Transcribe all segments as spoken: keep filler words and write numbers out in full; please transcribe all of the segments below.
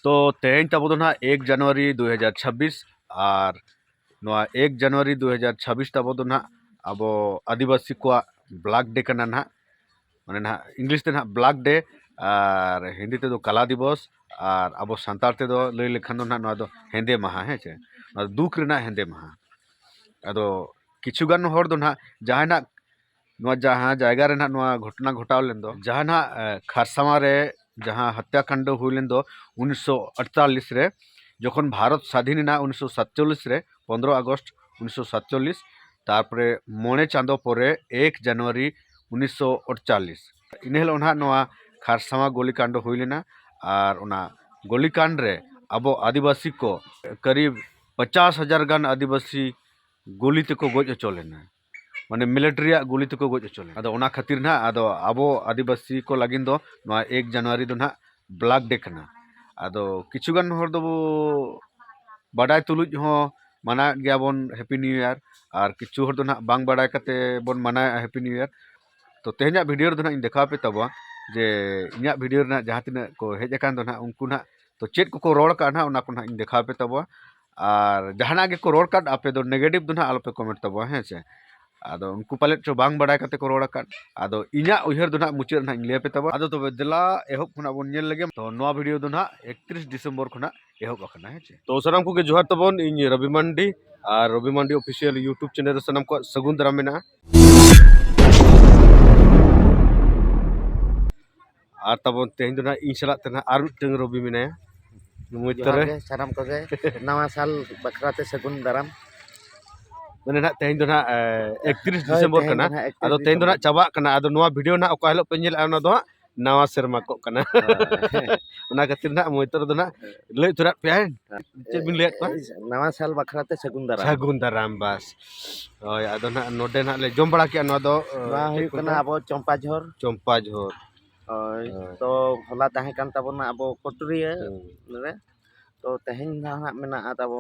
ᱛᱚ ᱛᱮᱦᱮᱧ ᱛᱟᱵᱚ ᱫᱚ ᱱᱟᱦᱟᱜ ᱮᱠ ᱡᱟᱱᱩᱣᱟᱨᱤ ᱫᱩ ᱦᱟᱡᱟᱨ ᱪᱷᱟᱵᱵᱤᱥ, ᱟᱨ ᱱᱚᱣᱟ ᱮᱠ ᱡᱟᱱᱩᱣᱟᱨᱤ ᱫᱩ ᱦᱟᱡᱟᱨ ᱪᱷᱟᱵᱵᱤᱥ ᱛᱟᱵᱚ ᱫᱚ ᱱᱟᱦᱟᱜ ᱟᱵᱚ ᱟᱹᱫᱤᱵᱟᱹᱥᱤ ᱠᱚᱣᱟᱜ ᱵᱞᱟᱠ ᱰᱮ ᱠᱟᱱᱟ ᱱᱟᱦᱟᱜ᱾ ᱢᱟᱱᱮ ᱱᱟᱦᱟᱜ ᱤᱝᱞᱤᱥ ᱛᱮ ᱱᱟᱦᱟᱜ ᱵᱞᱟᱠ ᱰᱮ, ᱟᱨ ᱦᱤᱱᱫᱤ ᱛᱮᱫᱚ ᱠᱟᱞᱟ ᱫᱤᱵᱚᱥ, ᱟᱨ ᱟᱵᱚ ᱥᱟᱱᱛᱟᱲ ᱛᱮᱫᱚ ᱞᱟᱹᱭ ᱞᱮᱠᱷᱟᱱ ᱫᱚ ᱱᱟᱦᱟᱜ ᱱᱚᱣᱟ ᱫᱚ ᱦᱮᱸᱫᱮ ᱢᱟᱦᱟ, ᱦᱮᱸ ᱪᱮ? ᱱᱚᱣᱟ ᱫᱚ ᱫᱩᱠ ᱨᱮᱱᱟᱜ ᱦᱮᱸᱫᱮ ᱢᱟᱦᱟ᱾ ᱟᱫᱚ ᱠᱤᱪᱷᱩ ᱜᱟᱱ ᱦᱚᱲ ᱫᱚ ᱱᱟᱦᱟᱜ ᱡᱟᱦᱟᱸᱭ ᱱᱟᱦᱟᱜ ᱱᱚᱣᱟ ᱡᱟᱦᱟᱸ ᱡᱟᱭᱜᱟ ᱨᱮ ᱱᱟᱦᱟᱜ ᱱᱚᱣᱟ ᱜᱷᱚᱴᱚᱱᱟ ᱜᱷᱚᱴᱟᱣ ᱞᱮᱱ ᱫᱚ, ᱡᱟᱦᱟᱸ ᱱᱟᱦᱟᱜ, ᱮ, ᱠᱷᱟᱨᱥᱟᱣᱟ ᱨᱮ ᱡᱟᱦᱟᱸ ᱦᱚᱛᱭᱟᱠᱟᱱᱰ ᱦᱩᱭ ᱞᱮᱱ ᱫᱚ ᱩᱱᱤᱥᱥᱚ ᱟᱴᱛᱟᱞᱤᱥ ᱨᱮ, ᱡᱚᱠᱷᱚᱱ ᱵᱷᱟᱨᱚᱛ ᱥᱟᱫᱷᱤᱱ ᱮᱱᱟ ᱩᱱᱤᱥᱥᱚ ᱥᱟᱛᱪᱚᱞᱞᱤᱥ ᱨᱮ, ᱯᱚᱱᱫᱽᱨᱚ ᱟᱜᱚᱥᱴ ᱩᱱᱤᱥᱥᱚ ᱥᱟᱛᱪᱚᱞᱞᱤᱥ, ᱛᱟᱨᱯᱚᱨᱮ ᱢᱚᱬᱮ ᱪᱟᱸᱫᱚ ᱯᱚᱨᱮ ᱮᱠ ᱡᱟᱱᱩᱣᱟᱨᱤ ᱩᱱᱤᱥᱥᱚ ᱟᱴᱪᱟᱞᱞᱤᱥ᱾ ᱤᱱᱟᱹ ᱦᱤᱞᱳᱜ ᱱᱟᱦᱟᱜ ᱱᱚᱣᱟ ᱠᱷᱟᱨᱥᱟᱣᱟ ᱜᱳᱞᱤᱠᱟᱱᱰ ᱦᱩᱭ ᱞᱮᱱᱟ, ᱟᱨ ᱚᱱᱟ ᱜᱳᱞᱤᱠᱟᱱᱰ ᱨᱮ ᱟᱵᱚ ᱟᱹᱫᱤᱵᱟᱹᱥᱤ ᱠᱚ ᱠᱟᱹᱨᱤᱵ ᱯᱚᱪᱟᱥ ᱦᱟᱡᱟᱨ ᱜᱟᱱ ᱟᱹᱫᱤᱵᱟᱹᱥᱤ ᱜᱩᱞᱤ ᱛᱮᱠᱚ ᱜᱚᱡ ᱦᱚᱪᱚ ᱞᱮᱱᱟ, ᱢᱟᱱᱮ ᱢᱤᱞᱤᱴᱟᱨᱤᱭᱟᱜ ᱜᱩᱞᱤ ᱛᱮᱠᱚ ᱜᱚᱡ ᱦᱚᱪᱚ ᱞᱮᱱᱟ᱾ ᱟᱫᱚ ᱚᱱᱟ ᱠᱷᱟᱹᱛᱤᱨ ᱱᱟᱦᱟᱜ ᱟᱫᱚ ᱟᱵᱚ ᱟᱹᱫᱤᱵᱟᱹᱥᱤ ᱠᱚ ᱞᱟᱹᱜᱤᱫ ᱫᱚ ᱱᱚᱣᱟ ᱮᱠ ᱡᱟᱱᱩᱣᱟᱨᱤ ᱫᱚ ᱱᱟᱦᱟᱜ ᱵᱞᱟᱠ ᱰᱮ ᱠᱟᱱᱟ᱾ ᱟᱫᱚ ᱠᱤᱪᱷᱩ ᱜᱟᱱ ᱦᱚᱲ ᱫᱚᱵᱚ ᱵᱟᱰᱟᱭ ᱛᱩᱞᱩᱡ ᱦᱚᱸ ᱢᱟᱱᱟᱣᱮᱫ ᱜᱮᱭᱟ ᱵᱚᱱ ᱦᱮᱯᱤ ᱱᱤᱭᱩ ᱤᱭᱟᱨ, ᱟᱨ ᱠᱤᱪᱷᱩ ᱦᱚᱲ ᱫᱚ ᱱᱟᱦᱟᱜ ᱵᱟᱝ ᱵᱟᱰᱟᱭ ᱠᱟᱛᱮ ᱵᱚᱱ ᱢᱟᱱᱟᱣᱮᱫᱼᱟ ᱦᱮᱯᱤ ᱱᱤᱭᱩ ᱤᱭᱟᱨ᱾ ᱛᱚ ᱛᱮᱦᱮᱧᱟᱜ ᱵᱷᱤᱰᱤᱭᱳ ᱨᱮᱫᱚ ᱱᱟᱦᱟᱜ ᱤᱧ ᱫᱮᱠᱷᱟᱣ ᱯᱮ ᱛᱟᱵᱚᱣᱟ ᱡᱮ ᱤᱧᱟᱹᱜ ᱵᱷᱤᱰᱤᱭᱳ ᱨᱮᱱᱟᱜ ᱡᱟᱦᱟᱸ ᱛᱤᱱᱟᱹᱜ ᱠᱚ ᱦᱮᱡ ᱟᱠᱟᱱ ᱫᱚ ᱱᱟᱦᱟᱜ ᱩᱱᱠᱩ ᱱᱟᱦᱟᱜ ᱛᱚ ᱪᱮᱫ ᱠᱚᱠᱚ ᱨᱚᱲ ᱠᱟᱜᱼᱟ ᱱᱟᱦᱟᱜ ᱚᱱᱟ ᱠᱚ ᱱᱟᱦᱟᱜ ᱤᱧ ᱫᱮᱠᱷᱟᱣ ᱯᱮ ᱛᱟᱵᱚᱣᱟ᱾ ᱟᱨ ᱡᱟᱦᱟᱱᱟᱜ ᱜᱮᱠᱚ ᱨᱚᱲ ᱠᱟᱫ ᱟᱯᱮ ᱫᱚ ᱱᱮᱜᱮᱴᱤᱵᱷ ᱫᱚ ᱱᱟᱦᱟᱜ ᱟᱞᱚᱯᱮ ᱠᱚᱢᱮᱱᱴ ᱛᱟᱵᱚᱣᱟ, ᱦᱮᱸ ᱥᱮ? ᱟᱫᱚ ᱩᱱᱠᱩ ᱯᱟᱞᱮᱫ ᱪᱚ ᱵᱟᱝ ᱵᱟᱰᱟᱭ ᱠᱟᱛᱮ ᱠᱚ ᱨᱚᱲ ᱟᱠᱟᱫ᱾ ᱟᱫᱚ ᱤᱧᱟᱹᱜ ᱩᱭᱦᱟᱹᱨ ᱫᱚ ᱱᱟᱦᱟᱜ ᱢᱩᱪᱟᱹᱫ ᱨᱮ ᱱᱟᱦᱟᱜ ᱤᱧ ᱞᱟᱹᱭ ᱟᱯᱮ ᱛᱟᱵᱚᱣᱟ᱾ ᱟᱫᱚ ᱛᱚᱵᱮ ᱫᱮᱞᱟ ᱮᱦᱚᱵ ᱠᱷᱚᱱᱟᱜ ᱵᱚᱱ ᱧᱮᱞ ᱞᱮᱜᱮ᱾ ᱛᱚ ᱱᱚᱣᱟ ᱵᱷᱤᱰᱤᱭᱳ ᱫᱚ ᱱᱟᱦᱟᱜ ᱮᱠᱛᱨᱤᱥ ᱰᱤᱥᱮᱢᱵᱚᱨ ᱠᱷᱚᱱᱟᱜ ᱮᱦᱚᱵ ᱟᱠᱟᱱᱟ, ᱦᱮᱸ ᱪᱮ? ᱛᱚ ᱥᱟᱱᱟᱢ ᱠᱚᱜᱮ ᱡᱚᱦᱟᱨ ᱛᱟᱵᱚᱱ, ᱤᱧ ᱨᱚᱵᱤ ᱢᱟᱱᱰᱤ, ᱟᱨ ᱨᱚᱵᱤ ᱢᱟᱱᱰᱤ ᱚᱯᱷᱤᱥᱤᱭᱟᱞ ᱭᱩᱴᱩᱵᱽ ᱪᱮᱱᱮᱞ ᱨᱮ ᱥᱟᱱᱟᱢ ᱠᱚᱣᱟᱜ ᱥᱟᱹᱜᱩᱱ ᱫᱟᱨᱟᱢ ᱢᱮᱱᱟᱜᱼᱟ᱾ ᱟᱨ ᱛᱟᱵᱚᱱ ᱛᱮᱦᱮᱧ ᱫᱚ ᱱᱟᱦᱟᱜ ᱤᱧ ᱥᱟᱞᱟᱜ ᱛᱮ ᱱᱟᱦᱟᱜ ᱟᱨ ᱢᱤᱫᱴᱟᱝ ᱨᱚᱵᱤ ᱢᱮᱱᱟᱭᱟ᱾ ᱢᱚᱡᱽ ᱡᱚᱦᱟᱨ ᱛᱚᱨᱮ᱾ ᱜᱮ ᱥᱟᱱᱟᱢ ᱠᱚᱜᱮ᱾ ᱱᱟᱣᱟ ᱥᱟᱞ ᱵᱟᱠᱷᱨᱟ ᱛᱮ ᱥᱟᱹᱜᱩᱱ ᱫᱟᱨᱟᱢ᱾ ᱢᱟᱱᱮ ᱱᱟᱦᱟᱜ ᱛᱮᱦᱮᱧ ᱫᱚ ᱱᱟᱦᱟᱜ, ᱮ, ᱮᱠᱛᱨᱤᱥ ᱦᱳᱭ, ᱰᱤᱥᱮᱢᱵᱚᱨ ᱛᱮᱦᱮᱧ ᱠᱟᱱᱟ᱾ ᱫᱚ ᱱᱟᱦᱟᱜ ᱮᱠᱛᱨᱤᱥ ᱟᱫᱚ ᱛᱮᱦᱮᱧ ᱫᱚ ᱱᱟᱦᱟᱜ ᱰᱤᱥᱮᱢᱵᱚᱨ᱾ ᱪᱟᱵᱟᱜ ᱠᱟᱱᱟ᱾ ᱟᱫᱚ ᱱᱚᱣᱟ ᱵᱷᱤᱰᱤᱭᱳ ᱱᱟᱦᱟᱜ ᱚᱠᱟ ᱦᱤᱞᱳᱜ ᱯᱮ ᱧᱮᱞᱮᱫᱼᱟ, ᱚᱱᱟ ᱫᱚ ᱦᱟᱸᱜ ᱱᱟᱣᱟ ᱥᱮᱨᱢᱟ ᱠᱚᱜ ᱠᱟᱱᱟ᱾ ᱦᱳᱭ᱾ ᱚᱱᱟ ᱠᱷᱟᱹᱛᱤᱨ ᱱᱟᱦᱟᱜ ᱢᱚᱡᱽ ᱛᱚᱨᱟ ᱫᱚ ᱱᱟᱦᱟᱜ ᱞᱟᱹᱭ ᱩᱛᱟᱹᱨᱟᱫ ᱯᱮᱭᱟ᱾ ᱪᱮᱫ ᱵᱤᱱ ᱞᱟᱹᱭᱟᱫ ᱠᱚᱣᱟ? ᱱᱟᱣᱟ ᱥᱟᱞ ᱵᱟᱠᱷᱨᱟ ᱛᱮ ᱥᱟᱹᱜᱩᱱ ᱫᱟᱨᱟᱢ᱾ ᱥᱟᱹᱜᱩᱱ ᱫᱟᱨᱟᱢ, ᱵᱟᱥ᱾ ᱦᱳᱭ, ᱟᱫᱚ ᱱᱟᱦᱟᱜ ᱱᱚᱰᱮ ᱱᱟᱦᱟᱜ ᱞᱮ ᱡᱚᱢ ᱵᱟᱲᱟ ᱠᱮᱜᱼᱟ᱾ ᱱᱚᱣᱟ ᱫᱚ, ᱮ, ᱱᱚᱣᱟ ᱪᱮᱫ ᱦᱩᱭᱩᱜ ᱠᱚ ᱠᱟᱱᱟ ᱢᱮᱛᱟᱜᱼᱟ? ᱟᱵᱚ ᱪᱚᱢᱯᱟ ᱡᱷᱚᱨ᱾ ᱪᱚᱢᱯᱟ ᱡᱷᱚᱨ᱾ ᱦᱳᱭ, ᱦᱳᱭ᱾ ᱛᱚ ᱦᱚᱞᱟ ᱛᱟᱦᱮᱸ ᱠᱟᱱ ᱛᱟᱵᱚᱱᱟ ᱟᱵᱚ ᱠᱚᱴᱩᱨᱤᱭᱟᱹ ᱦᱩᱸ᱾ ᱨᱮ᱾ ᱛᱚ ᱛᱮᱦᱮᱧ ᱫᱚ ᱦᱟᱸᱜ ᱢᱮᱱᱟᱜᱼᱟ ᱛᱟᱵᱚ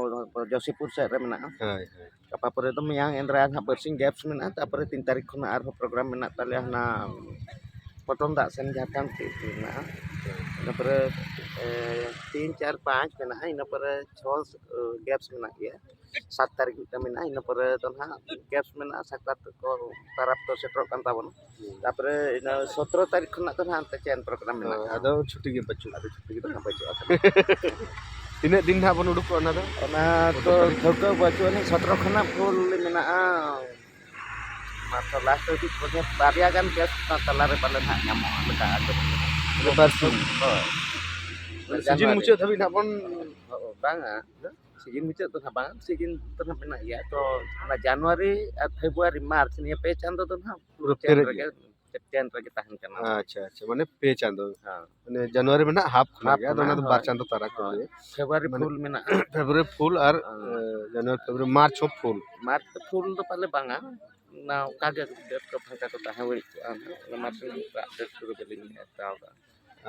ᱡᱚᱥᱤᱯᱩᱨ ᱥᱮᱫ ᱨᱮ ᱢᱮᱱᱟᱜᱼᱟ᱾ ᱦᱳᱭ, ᱦᱳᱭ᱾ ᱜᱟᱯᱟ ᱯᱚᱨᱮ ᱫᱚ ᱢᱮᱭᱟᱝ ᱮᱱᱫᱨᱟ ᱦᱟᱸᱜ ᱵᱟᱨᱥᱤᱧ ᱜᱮᱯᱥ ᱢᱮᱱᱟᱜᱼᱟ, ᱛᱟᱯᱚᱨᱮ ᱛᱤᱱ ᱛᱟᱹᱨᱤᱠᱷ ᱠᱷᱚᱱᱟᱜ ᱟᱨᱦᱚᱸ ᱯᱨᱳᱜᱨᱟᱢ ᱢᱮᱱᱟᱜ ᱛᱟᱞᱮᱭᱟ ᱦᱟᱱᱟ ᱯᱚᱴᱚᱢ ᱫᱟᱜ ᱥᱮᱱ ᱡᱷᱟᱲᱠᱷᱚᱸᱰ ᱢᱮᱱᱟᱜᱼᱟ᱾ ᱤᱱᱟᱹ ᱯᱚᱨᱮ ᱛᱤᱱ ᱪᱟᱨ ᱯᱟᱸᱪ ᱢᱮᱱᱟᱜᱼᱟ, ᱤᱱᱟᱹ ᱯᱚᱨᱮ ᱪᱷᱚ ᱜᱮᱯᱥ ᱢᱮᱱᱟᱜ ᱜᱮᱭᱟ, ᱥᱟᱛ ᱛᱟᱹᱨᱤᱠᱷ ᱢᱤᱫᱴᱟᱝ ᱢᱮᱱᱟᱜᱼᱟ, ᱤᱱᱟᱹ ᱯᱚᱨᱮ ᱫᱚ ᱱᱟᱦᱟᱜ ᱜᱮᱯᱥ ᱢᱮᱱᱟᱜᱼᱟ, ᱥᱟᱠᱨᱟᱛ ᱠᱚ ᱯᱟᱨᱟᱵᱽ ᱠᱚ ᱥᱮᱴᱮᱨᱚᱜ ᱠᱟᱱ ᱛᱟᱵᱚᱱᱟ᱾ ᱛᱟᱯᱚᱨᱮ ᱤᱱᱟᱹ ᱥᱚᱛᱨᱚ ᱛᱟᱹᱨᱤᱠᱷ ᱠᱷᱚᱱᱟᱜ ᱫᱚ ᱱᱟᱦᱟᱜ ᱚᱱᱛᱮ ᱪᱮᱱ ᱯᱨᱳᱜᱨᱟᱢ ᱢᱮᱱᱟᱜᱼᱟ᱾ ᱟᱫᱚ ᱪᱷᱩᱴᱤ ᱜᱮ ᱵᱟᱹᱪᱩᱜᱼᱟ᱾ ᱟᱫᱚ ᱪᱷᱩᱴᱤ ᱜᱮ ᱱᱟᱦᱟᱜ ᱵᱟᱹᱪᱩᱜᱼᱟ᱾ ᱛᱤᱱᱟᱹᱜ ᱫᱤᱱ ᱱᱟᱦᱟᱜ ᱵᱚᱱ ᱩᱰᱩᱠᱚᱜᱼᱟ ᱚᱱᱟ ᱫᱚ? ᱚᱱᱟ ᱫᱚ ᱴᱷᱟᱹᱣᱠᱟᱹ ᱵᱟᱹᱪᱩᱜ ᱟᱹᱱᱤᱡ, ᱥᱚᱛᱨᱚ ᱠᱷᱚᱱᱟᱜ ᱯᱷᱩᱞ ᱢᱮᱱᱟᱜᱼᱟ᱾ ᱢᱟᱛᱚ ᱞᱟᱥᱴ ᱦᱟᱹᱵᱤᱡ ᱵᱚᱞᱮ ᱵᱟᱨᱭᱟ ᱜᱟᱱ ᱜᱮᱯ ᱚᱱᱟ ᱛᱟᱞᱟᱨᱮ ᱯᱟᱞᱮ ᱱᱟᱦᱟᱜ ᱧᱟᱢᱚᱜᱼᱟ ᱞᱮᱠᱟ ᱟᱸᱡᱚᱢ ᱠᱟᱱᱟ᱾ ᱢᱟᱱᱮ ᱵᱟᱨ ᱥᱤᱧ᱾ ᱦᱳᱭ᱾ ᱢᱟᱱᱮ ᱥᱤᱡᱤᱱ ᱡᱟᱱᱩᱣᱟᱨᱤ᱾ ᱢᱩᱪᱟᱹᱫ ᱫᱷᱟᱹᱵᱤᱡ ᱱᱟᱦᱟᱜ ᱵᱚᱱ ᱵᱟᱝᱟ, ᱥᱤᱡᱤᱱ ᱢᱩᱪᱟᱹᱫ ᱫᱚ ᱱᱟᱦᱟᱜ ᱵᱟᱝ, ᱥᱤᱡᱤᱱ ᱫᱚ ᱱᱟᱦᱟᱜ ᱢᱮᱱᱟᱜ ᱜᱮᱭᱟ᱾ ᱛᱚ ᱚᱱᱟ ᱡᱟᱱᱩᱣᱟᱨᱤ ᱟᱨ ᱯᱷᱮᱵᱽᱨᱩᱣᱟᱨᱤ, ᱢᱟᱨᱪ, ᱱᱤᱭᱟᱹ ᱯᱮ ᱪᱟᱸᱫᱚ ᱫᱚ ᱱᱟᱦᱟᱜ ᱯᱩᱨᱟᱹ ᱪᱮᱱ ᱯᱮᱨᱮᱡ ᱨᱮᱜᱮ, ᱜᱮ᱾ ᱪᱮᱱ ᱨᱮᱜᱮ ᱛᱟᱦᱮᱱ ᱠᱟᱱᱟ᱾ ᱟᱪᱪᱷᱟ, ᱟᱪᱪᱷᱟ, ᱢᱟᱱᱮ ᱯᱮ ᱪᱟᱸᱫᱚ᱾ ᱦᱮᱸ᱾ ᱢᱟᱱᱮ ᱡᱟᱱᱩᱣᱟᱨᱤ ᱢᱟ ᱱᱟᱦᱟᱜ ᱦᱟᱯ ᱠᱷᱚᱱᱟᱜ ᱦᱟᱯ ᱜᱮ, ᱟᱫᱚ ᱚᱱᱟ ᱠᱷᱚᱱᱟᱜ, ᱫᱚ ᱵᱟᱨ ᱦᱳᱭ᱾ ᱪᱟᱸᱫᱚ ᱛᱟᱨᱟ ᱠᱚ ᱦᱳᱭ᱾ ᱞᱟᱹᱭᱟ᱾ ᱯᱷᱮᱵᱽᱨᱩᱣᱟᱨᱤ ᱢᱟᱱᱮ ᱯᱷᱩᱞ ᱢᱮᱱᱟᱜᱼᱟ᱾ ᱯᱷᱮᱵᱽᱨᱩᱣᱟᱨᱤ ᱯᱷᱩᱞ ᱟᱨ, ᱦᱮᱸ᱾ ᱮ, ᱡᱟᱱᱩᱣᱟᱨᱤ, ᱯᱷᱮᱵᱽᱨᱩᱣᱟᱨᱤ, ᱢᱟᱨᱪ ᱦᱚᱸ ᱯᱷᱩᱞ᱾ ᱢᱟᱨᱪ ᱫᱚ ᱯᱷᱩᱞ ᱫᱚ ᱯᱟᱞᱮ ᱵᱟᱝᱟ, ᱚᱱᱟ ᱚᱠᱟ ᱜᱮ ᱰᱮᱴ ᱠᱚ ᱯᱷᱟᱸᱠᱟ ᱠᱚ ᱛᱟᱦᱮᱸ ᱦᱩᱭ ᱠᱚᱜᱼᱟ, ᱚᱱᱟ ᱢᱟᱨᱪ ᱨᱮᱱᱟᱜ ᱰᱮᱴ ᱠᱚᱫᱚ ᱵᱟᱹᱞᱤᱧ ᱦᱟᱛᱟᱣ ᱠᱟᱜᱼᱟ᱾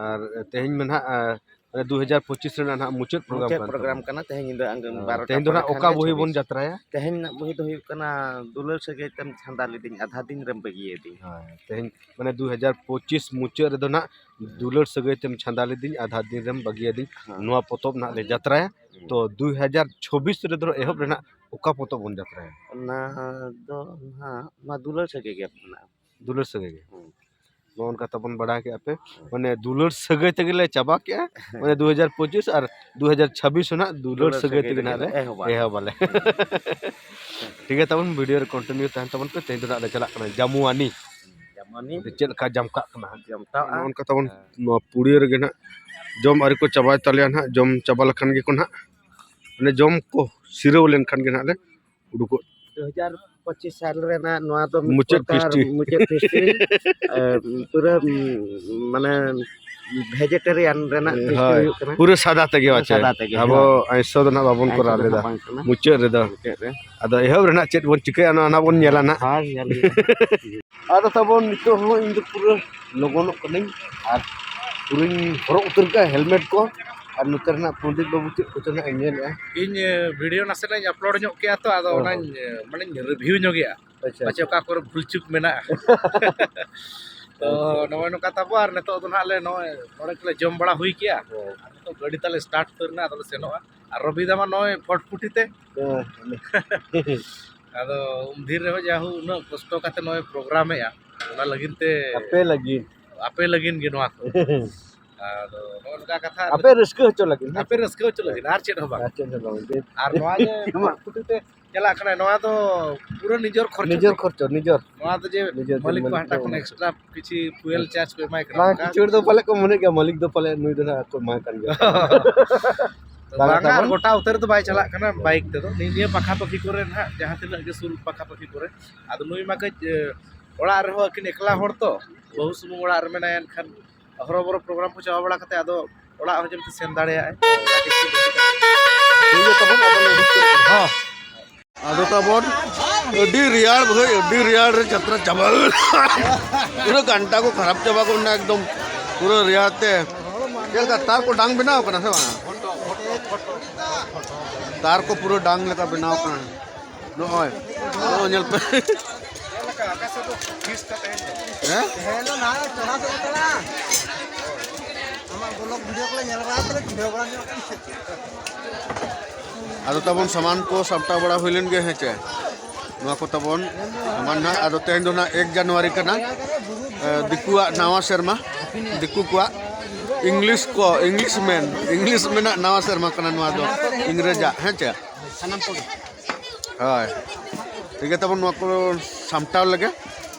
ᱟᱨ ᱛᱮᱦᱮᱧ ᱢᱟ ᱱᱟᱦᱟᱜ, ᱮ, ᱫᱩ ᱦᱟᱡᱟᱨ ᱯᱚᱸᱪᱤᱥ ᱨᱮᱱᱟᱜ ᱱᱟᱦᱟᱜ ᱢᱩᱪᱟᱹᱫ ᱯᱨᱳᱜᱨᱟᱢ ᱢᱩᱪᱟᱹᱫ ᱠᱟᱱ ᱯᱨᱳᱜᱨᱟᱢ ᱛᱟᱵᱚᱱᱟ᱾ ᱠᱟᱱᱟ, ᱛᱮᱦᱮᱧ ᱧᱤᱫᱟᱹ ᱟᱝᱜᱟᱹ ᱚ, ᱵᱟᱨᱚᱴᱟ ᱛᱮᱦᱮᱧ ᱫᱚ ᱯᱚᱨᱮ ᱱᱟᱦᱟᱜ ᱠᱷᱟᱱ ᱚᱠᱟ ᱜᱮ ᱵᱳᱭ ᱪᱷᱟᱹᱵᱤ᱾ ᱵᱚᱱ ᱡᱟᱛᱨᱟᱭᱟ? ᱛᱮᱦᱮᱧ ᱨᱮᱱᱟᱜ ᱵᱳᱭ ᱫᱚ ᱦᱩᱭᱩᱜ ᱠᱟᱱᱟ ᱫᱩᱞᱟᱹᱲ ᱥᱟᱹᱜᱟᱹᱭ ᱛᱮᱢ ᱪᱷᱟᱸᱫᱟ ᱞᱤᱫᱤᱧ, ᱟᱫᱷᱟ ᱫᱤᱱ ᱨᱮᱢ ᱵᱟᱹᱜᱤᱭᱟᱹᱫᱤᱧ᱾ ᱦᱳᱭ, ᱛᱮᱦᱮᱧ ᱢᱟᱱᱮ ᱫᱩ ᱦᱟᱡᱟᱨ ᱯᱚᱸᱪᱤᱥ ᱢᱩᱪᱟᱹᱫ ᱨᱮᱫᱚ ᱱᱟᱦᱟᱜ ᱦᱮᱸ᱾ ᱫᱩᱞᱟᱹᱲ ᱥᱟᱹᱜᱟᱹᱭ ᱛᱮᱢ ᱪᱷᱟᱸᱫᱟ ᱞᱤᱫᱤᱧ, ᱟᱫᱷᱟ ᱫᱤᱱ ᱨᱮᱢ ᱵᱟᱹᱜᱤᱭᱟᱹᱫᱤᱧ, ᱦᱮᱸ᱾ ᱱᱚᱣᱟ ᱯᱚᱛᱚᱵ ᱱᱟᱦᱟᱜ ᱞᱮ ᱡᱟᱛᱨᱟᱭᱟ᱾ ᱦᱮᱸ᱾ ᱛᱚ ᱫᱩ ᱦᱟᱡᱟᱨ ᱪᱷᱚᱵᱵᱤᱥ ᱨᱮᱫᱚ ᱮᱦᱚᱵ ᱨᱮᱱᱟᱜ ᱚᱠᱟ ᱯᱚᱛᱚᱵ ᱵᱚᱱ ᱡᱟᱛᱨᱟᱭᱟ? ᱚᱱᱟ ᱫᱚ ᱱᱟᱦᱟᱜ ᱱᱚᱣᱟ ᱫᱩᱞᱟᱹᱲ ᱥᱟᱹᱜᱟᱹᱭ ᱜᱮ ᱢᱮᱱᱟᱜᱼᱟ᱾ ᱫᱩᱞᱟᱹᱲ ᱥᱟᱹᱜᱟᱹᱭ ᱜᱮ᱾ ᱦᱮᱸ᱾ ᱱᱚᱜᱼᱚ ᱱᱚᱝᱠᱟ ᱛᱟᱵᱚᱱ ᱵᱟᱲᱟᱭ ᱠᱮᱜᱼᱟ ᱯᱮ᱾ ᱦᱮᱸ᱾ ᱢᱟᱱᱮ ᱫᱩᱞᱟᱹᱲ ᱥᱟᱹᱜᱟᱹᱭ ᱛᱮᱜᱮ ᱞᱮ ᱪᱟᱵᱟ ᱠᱮᱜᱼᱟ᱾ ᱦᱮᱸ᱾ ᱢᱟᱱᱮ ᱫᱩ ᱦᱟᱡᱟᱨ ᱯᱚᱸᱪᱤᱥ ᱟᱨ ᱫᱩ ᱦᱟᱡᱟᱨ ᱪᱷᱟᱵᱵᱤᱥ ᱦᱚᱸ ᱱᱟᱦᱟᱜ ᱫᱩᱞᱟᱹᱲ ᱫᱩᱞᱟᱹᱲ ᱥᱟᱹᱜᱟᱹᱭ ᱥᱟᱹᱜᱟᱹᱭ ᱛᱮᱜᱮ ᱛᱮᱜᱮ ᱱᱟᱦᱟᱜ ᱞᱮ ᱞᱮ ᱮᱦᱚᱵᱟ᱾ ᱮᱦᱚᱵᱟᱞᱮ᱾ ᱦᱮᱸ᱾ ᱴᱷᱤᱠ ᱜᱮᱭᱟ, ᱛᱟᱵᱚᱱ ᱵᱷᱤᱰᱤᱭᱳ ᱨᱮ ᱠᱚᱱᱴᱤᱱᱤᱭᱩ ᱛᱟᱦᱮᱱ ᱛᱟᱵᱚᱱ ᱯᱮ᱾ ᱛᱮᱦᱮᱧ ᱫᱚ ᱱᱟᱦᱟᱜ ᱞᱮ ᱪᱟᱞᱟᱜ ᱠᱟᱱᱟ ᱡᱟᱢᱩᱣᱟᱱᱤ᱾ ᱡᱟᱢᱩᱣᱟᱱᱤ᱾ ᱟᱫᱚ ᱪᱮᱫ ᱞᱮᱠᱟ ᱡᱟᱢᱠᱟᱜ ᱠᱟᱱᱟ ᱦᱟᱸᱜ? ᱡᱟᱢᱛᱟᱣᱜᱼᱟ᱾ ᱱᱚᱜᱼᱚ ᱱᱚᱝᱠᱟ ᱛᱟᱵᱚᱱ ᱦᱮᱸ᱾ ᱱᱚᱣᱟ ᱯᱩᱲᱤᱭᱟᱹ ᱨᱮᱜᱮ ᱱᱟᱦᱟᱜ ᱡᱚᱢ ᱟᱹᱣᱨᱤ ᱠᱚ ᱪᱟᱵᱟᱭ ᱛᱟᱞᱮᱭᱟ ᱱᱟᱦᱟᱜ, ᱡᱚᱢ ᱪᱟᱵᱟ ᱞᱮᱠᱷᱟᱱ ᱜᱮᱠᱚ ᱱᱟᱦᱟᱜ ᱢᱟᱱᱮ ᱡᱚᱢ ᱠᱚ ᱥᱤᱨᱟᱹᱣ ᱞᱮᱱᱠᱷᱟᱱ ᱜᱮ ᱱᱟᱦᱟᱜ ᱞᱮ ᱩᱰᱩᱠᱚᱜ᱾ ᱫᱩ ᱦᱟᱡᱟᱨ ᱯᱚᱸᱪᱤᱥ ᱥᱟᱞ ᱨᱮᱱᱟᱜ ᱱᱚᱣᱟ ᱫᱚ ᱢᱤᱫ ᱢᱩᱪᱟᱹᱫ ᱯᱨᱚᱠᱟᱨ ᱯᱷᱤᱥᱴᱤ᱾ ᱢᱩᱪᱟᱹᱫ ᱯᱷᱤᱥᱴᱤ, ᱮ, ᱯᱩᱨᱟᱹ, ᱩᱢ, ᱢᱟᱱᱮ ᱵᱷᱮᱡᱮᱴᱮᱨᱤᱭᱟᱱ ᱨᱮᱱᱟᱜ ᱯᱷᱤᱥᱴᱤ ᱦᱳᱭ, ᱦᱩᱭᱩᱜ ᱠᱟᱱᱟ᱾ ᱯᱩᱨᱟᱹ ᱥᱟᱫᱟ ᱛᱮᱜᱮ ᱯᱩᱨᱟᱹ ᱟᱪᱪᱷᱟ᱾ ᱥᱟᱫᱟ ᱛᱮᱜᱮ, ᱟᱵᱚ ᱦᱳᱭ᱾ ᱟᱭᱥᱚ ᱫᱚ ᱱᱟᱜ ᱵᱟᱵᱚᱱ ᱟᱭᱥᱚ ᱠᱚᱨᱟᱣ ᱫᱚ ᱞᱮᱫᱟ᱾ ᱱᱟᱜ ᱵᱟᱝ ᱠᱟᱱᱟ᱾ ᱢᱩᱪᱟᱹᱫ ᱨᱮᱫᱚ᱾ ᱢᱩᱪᱟᱹᱫ ᱨᱮ᱾ ᱟᱫᱚ ᱮᱦᱚᱵ ᱨᱮᱱᱟᱜ ᱪᱮᱫ ᱵᱚᱱ ᱪᱤᱠᱟᱹᱭᱟ, ᱚᱱᱟ, ᱚᱱᱟ ᱵᱚᱱ ᱧᱮᱞᱟ ᱱᱟᱜ᱾ ᱦᱳᱭ, ᱧᱮᱞ ᱜᱮ᱾ ᱟᱫᱚ ᱛᱟᱵᱚᱱ ᱱᱤᱛᱚᱜ ᱦᱚᱸ ᱤᱧ ᱫᱚ ᱯᱩᱨᱟᱹ ᱞᱚᱜᱚᱱᱚᱜ ᱠᱟᱹᱱᱟᱹᱧ ᱟᱨ ᱯᱩᱨᱟᱹᱧ ᱦᱚᱨᱚᱜ ᱩᱛᱟᱹᱨ ᱠᱟᱜᱼᱟ ᱦᱮᱞᱢᱮᱴ ᱠᱚ᱾ ᱟᱨ ᱱᱚᱛᱮ ᱨᱮᱱᱟᱜ ᱯᱚᱱᱰᱤᱛ ᱵᱟᱹᱵᱩ ᱪᱮᱫ ᱠᱚᱪᱚ ᱱᱟᱜ ᱮ ᱧᱮᱞᱮᱜᱼᱟ᱾ ᱤᱧ, ᱮ, ᱵᱷᱤᱰᱤᱭᱳ ᱱᱟᱥᱮᱱᱟᱜ ᱤᱧ ᱟᱯᱞᱳᱰ ᱧᱚᱜ ᱠᱮᱜᱼᱟ ᱛᱚ, ᱟᱫᱚ ᱚ᱾ ᱚᱱᱟᱧ, ᱮ, ᱢᱟᱱᱮᱧ ᱨᱤᱵᱷᱤᱭᱩ ᱧᱚᱜᱮᱜᱼᱟ᱾ ᱟᱪᱪᱷᱟ, ᱯᱟᱪᱷᱮ ᱟᱪᱪᱷᱟ᱾ ᱚᱠᱟ ᱠᱚᱨᱮ ᱵᱷᱩᱞ ᱪᱩᱠ ᱢᱮᱱᱟᱜᱼᱟ᱾ ᱛᱚ ᱱᱚᱜᱼᱚᱭ ᱱᱚᱝᱠᱟ ᱛᱟᱵᱚ, ᱟᱨ ᱱᱤᱛᱚᱜ ᱫᱚ ᱱᱟᱦᱟᱜ ᱞᱮ ᱱᱚᱜᱼᱚᱭ ᱱᱚᱰᱮ ᱜᱮᱞᱮ ᱡᱚᱢ ᱵᱟᱲᱟ ᱦᱩᱭ ᱠᱮᱜᱼᱟ᱾ ᱦᱮᱸ᱾ ᱟᱨ ᱱᱤᱛᱚᱜ ᱜᱟᱹᱰᱤ ᱛᱟᱞᱮ ᱥᱴᱟᱨᱴ ᱩᱛᱟᱹᱨ ᱮᱱᱟ, ᱟᱫᱚ ᱞᱮ ᱥᱮᱱᱚᱜᱼᱟ᱾ ᱟᱨ ᱨᱚᱵᱤ ᱫᱟ ᱢᱟ ᱱᱚᱜᱼᱚᱭ ᱯᱷᱚᱴᱯᱷᱩᱴᱤ ᱛᱮ᱾ ᱦᱮᱸ᱾ ᱟᱫᱚ ᱩᱱ ᱫᱤᱱ ᱨᱮᱦᱚᱸ ᱡᱟᱦᱳ ᱩᱱᱟᱹᱜ ᱠᱚᱥᱴᱚ ᱠᱟᱛᱮ ᱱᱚᱜᱼᱚᱭ ᱯᱨᱳᱜᱨᱟᱢᱮᱜᱼᱟ, ᱚᱱᱟ ᱞᱟᱹᱜᱤᱫ ᱛᱮ ᱟᱯᱮ ᱞᱟᱹᱜᱤᱫ᱾ ᱟᱯᱮ ᱞᱟᱹᱜᱤᱫ ᱜᱮ ᱱᱚᱣᱟ ᱠᱚ᱾ ᱟᱫᱚ ᱱᱚᱜᱼᱚ ᱱᱚᱝᱠᱟ ᱠᱟᱛᱷᱟ᱾ ᱟᱯᱮ ᱨᱟᱹᱥᱠᱟᱹ ᱦᱚᱪᱚ ᱞᱟᱹᱜᱤᱫ, ᱦᱮᱸ? ᱟᱯᱮ ᱨᱟᱹᱥᱠᱟᱹ ᱦᱚᱪᱚ ᱞᱟᱹᱜᱤᱫ, ᱟᱨ ᱪᱮᱫ ᱦᱚᱸ ᱵᱟᱝ᱾ ᱟᱨ ᱪᱮᱫ ᱦᱚᱸ ᱵᱟᱝ᱾ ᱟᱨ ᱱᱚᱣᱟ ᱡᱮ ᱯᱷᱚᱴᱯᱷᱩᱴᱤ ᱛᱮ ᱪᱟᱞᱟᱜ ᱠᱟᱱᱟ, ᱱᱚᱣᱟ ᱫᱚ ᱯᱩᱨᱟᱹ ᱱᱤᱡᱮᱨ ᱠᱷᱚᱨᱪᱟ ᱱᱤᱡᱮᱨ ᱛᱮ᱾ ᱠᱷᱚᱨᱪᱟ, ᱱᱤᱡᱮᱨ᱾ ᱱᱚᱣᱟ ᱫᱚ ᱡᱮ ᱱᱤᱡᱮᱨ ᱢᱟᱹᱞᱤᱠ ᱢᱟᱹᱞᱤᱠ ᱯᱟᱦᱴᱟ ᱠᱷᱚᱱ ᱛᱮ᱾ ᱮᱠᱥᱴᱨᱟ ᱠᱤᱪᱷᱤ ᱯᱷᱩᱭᱮᱞ ᱪᱟᱨᱡᱽ ᱠᱚ ᱮᱢᱟᱭ ᱠᱟᱱᱟ, ᱵᱟᱝ, ᱚᱱᱠᱟ᱾ ᱠᱤᱪᱷᱩ ᱦᱚᱲ ᱫᱚ ᱯᱟᱞᱮ ᱠᱚ ᱢᱚᱱᱮ ᱜᱮᱭᱟ, ᱢᱟᱹᱞᱤᱠ ᱫᱚ ᱯᱟᱞᱮ ᱱᱩᱭ ᱫᱚ ᱱᱟᱦᱟᱜ ᱠᱚ ᱮᱢᱟᱭ ᱠᱟᱱ ᱜᱮᱭᱟ᱾ ᱵᱟᱝᱟ, ᱵᱟᱝᱟ, ᱟᱨ ᱛᱟᱵᱚᱱ᱾ ᱜᱚᱴᱟ ᱩᱛᱟᱹᱨ ᱫᱚ ᱵᱟᱭ ᱪᱟᱞᱟᱜ ᱠᱟᱱᱟ ᱵᱟᱭᱤᱠ ᱛᱮᱫᱚ᱾ ᱱᱤᱭᱟᱹ ᱯᱟᱠᱷᱟ ᱯᱟᱠᱷᱤ ᱠᱚᱨᱮ ᱱᱟᱦᱟᱜ, ᱡᱟᱦᱟᱸ ᱛᱤᱱᱟᱹᱜ ᱜᱮ ᱥᱩᱨ ᱯᱟᱠᱷᱟ ᱯᱟᱠᱷᱤ ᱠᱚᱨᱮ᱾ ᱟᱫᱚ ᱱᱩᱭ ᱢᱟ ᱠᱟᱹᱡ, ᱮ, ᱚᱲᱟᱜ ᱨᱮᱦᱚᱸ ᱟᱹᱠᱤᱱ ᱮᱠᱞᱟ ᱦᱚᱲ ᱛᱚ, ᱵᱟᱹᱦᱩ ᱥᱩᱢᱩᱝ ᱚᱲᱟᱜ ᱨᱮ ᱢᱮᱱᱟᱭᱟ, ᱮᱱᱠᱷᱟᱱ ᱦᱚᱨᱚᱵᱚᱨᱚ ᱯᱨᱳᱜᱨᱟᱢ ᱠᱚ ᱪᱟᱵᱟ ᱵᱟᱲᱟ ᱠᱟᱛᱮ ᱟᱫᱚ ᱚᱲᱟᱜ ᱦᱚᱸ ᱡᱮᱢᱛᱤ ᱥᱮᱱ ᱫᱟᱲᱮᱭᱟᱜᱼᱟᱭ᱾ ᱴᱷᱤᱠ ᱜᱮᱭᱟ, ᱛᱟᱵᱚᱱ ᱟᱫᱚ ᱞᱮ ᱩᱰᱩᱠ ᱩᱛᱟᱹᱨᱚᱜ ᱠᱟᱱᱟ᱾ ᱦᱚᱸ᱾ ᱟᱫᱚ ᱛᱟᱵᱚᱱ ᱟᱹᱰᱤ ᱨᱮᱭᱟᱲ ᱵᱷᱟᱹᱭ, ᱟᱹᱰᱤ ᱨᱮᱭᱟᱲ ᱨᱮ ᱡᱟᱛᱨᱟ ᱪᱟᱵᱟ᱾ ᱯᱩᱨᱟᱹ ᱜᱷᱟᱱᱴᱟ ᱠᱚ ᱠᱷᱟᱨᱟᱯ ᱪᱟᱵᱟ ᱜᱚᱫ ᱮᱱᱟ ᱮᱠᱫᱚᱢ, ᱯᱩᱨᱟᱹ ᱨᱮᱭᱟᱲ ᱛᱮ᱾ ᱪᱮᱫ ᱞᱮᱠᱟ ᱛᱟᱨ ᱠᱚ ᱰᱟᱝ ᱵᱮᱱᱟᱣ ᱠᱟᱱᱟ ᱥᱮ ᱵᱟᱝ? ᱛᱟᱨ ᱠᱚ ᱯᱩᱨᱟᱹ ᱰᱟᱝ ᱞᱮᱠᱟ ᱵᱮᱱᱟᱣ ᱠᱟᱱᱟ᱾ ᱱᱚᱜᱼᱚᱭ, ᱱᱚᱜᱼᱚᱭ ᱧᱮᱞ ᱯᱮ᱾ ᱦᱮᱸ? ᱛᱮᱦᱮᱧ ᱫᱚ ᱱᱟᱦᱟᱜ ᱪᱚᱲᱟ ᱥᱮᱫ ᱠᱟᱱᱟ᱾ ᱟᱢᱟᱜ ᱵᱞᱚᱜ ᱵᱷᱤᱰᱤᱭᱳ ᱠᱚᱞᱮ ᱧᱮᱞ ᱵᱟᱲᱟ ᱠᱮᱫᱟ, ᱵᱷᱤᱰᱤᱭᱳ ᱵᱟᱲᱟ ᱧᱚᱜ ᱠᱟᱱᱟ᱾ ᱟᱫᱚ ᱛᱟᱵᱚᱱ ᱥᱟᱢᱟᱱ ᱠᱚ ᱥᱟᱢᱴᱟᱣ ᱵᱟᱲᱟ ᱦᱩᱭ ᱞᱮᱱ ᱜᱮ, ᱦᱮᱸ ᱪᱮ? ᱱᱚᱣᱟ ᱠᱚ ᱛᱟᱵᱚᱱ ᱥᱟᱢᱟᱱ ᱱᱟᱦᱟᱜ, ᱟᱫᱚ ᱛᱮᱦᱮᱧ ᱫᱚ ᱱᱟᱦᱟᱜ ᱮᱠ ᱡᱟᱱᱩᱣᱟᱨᱤ ᱠᱟᱱᱟ᱾ ᱮ, ᱫᱤᱠᱩᱣᱟᱜ ᱱᱟᱣᱟ ᱥᱮᱨᱢᱟ, ᱫᱤᱠᱩ ᱠᱚᱣᱟᱜ ᱤᱝᱞᱤᱥ ᱠᱚ, ᱤᱝᱞᱤᱥ ᱢᱮᱱ, ᱤᱝᱞᱤᱥ ᱢᱮᱱᱟᱜ ᱱᱟᱣᱟ ᱥᱮᱨᱢᱟ ᱠᱟᱱᱟ ᱱᱚᱣᱟ ᱫᱚ, ᱤᱝᱨᱮᱡᱟᱜ, ᱦᱮᱸ ᱪᱮ? ᱥᱟᱱᱟᱢ ᱠᱚᱜᱮ᱾ ᱦᱳᱭ, ᱴᱷᱤᱠ ᱜᱮᱭᱟ, ᱛᱟᱵᱚᱱ ᱱᱚᱣᱟ ᱠᱚ ᱥᱟᱢᱴᱟᱣ ᱞᱮᱜᱮ,